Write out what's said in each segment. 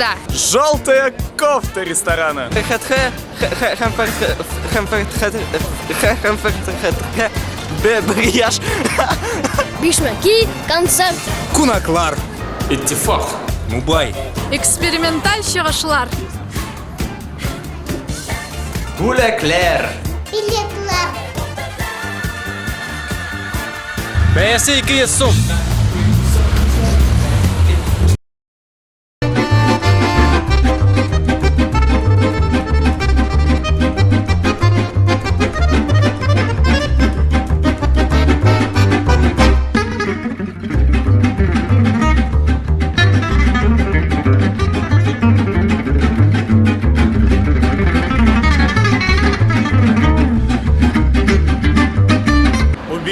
9.30-да. Желтая кофта ресторана. Бишмәки концерт. Кунаклар. Иттифак. Мубай. Эксперименталь чыгышлар. Бүләкләр. Билетлар. Бәясе 200 сум.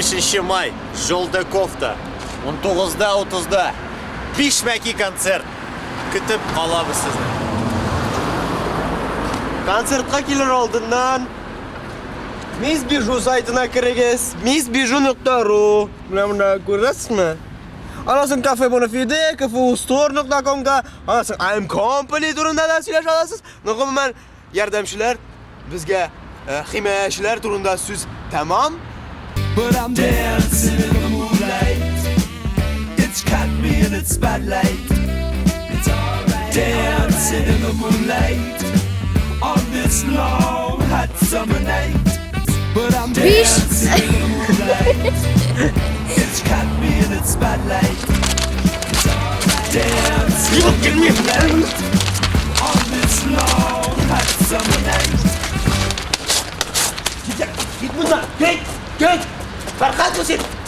Унбишенче май, Желтая кофта, 19-да 30-да. Бишмәки концерт. Көтеп калабыз сезне. Концертка килер алдыннан Мисс Бижу сайтына керегез. missbiju.ru. Менә монда күрәсезме? Аннан соң Кафе Бонафиде, kfustore.com-га, аннан соң I'm Company турында да сөйләшә аласыз. Но гомумән, ярдәмчеләр безгә э, химаячеләр турында сүз тәмам. But I'm dancing in the moonlight. It's caught me in its spotlight. It's alright. Dancing in the moonlight on this long hot summer night. But I'm dancing in the moonlight. It's caught me in its spotlight. It's alright. Dancing in the moonlight on this long hot summer night. Кит моннан, кит, кит! Фәрхәт син!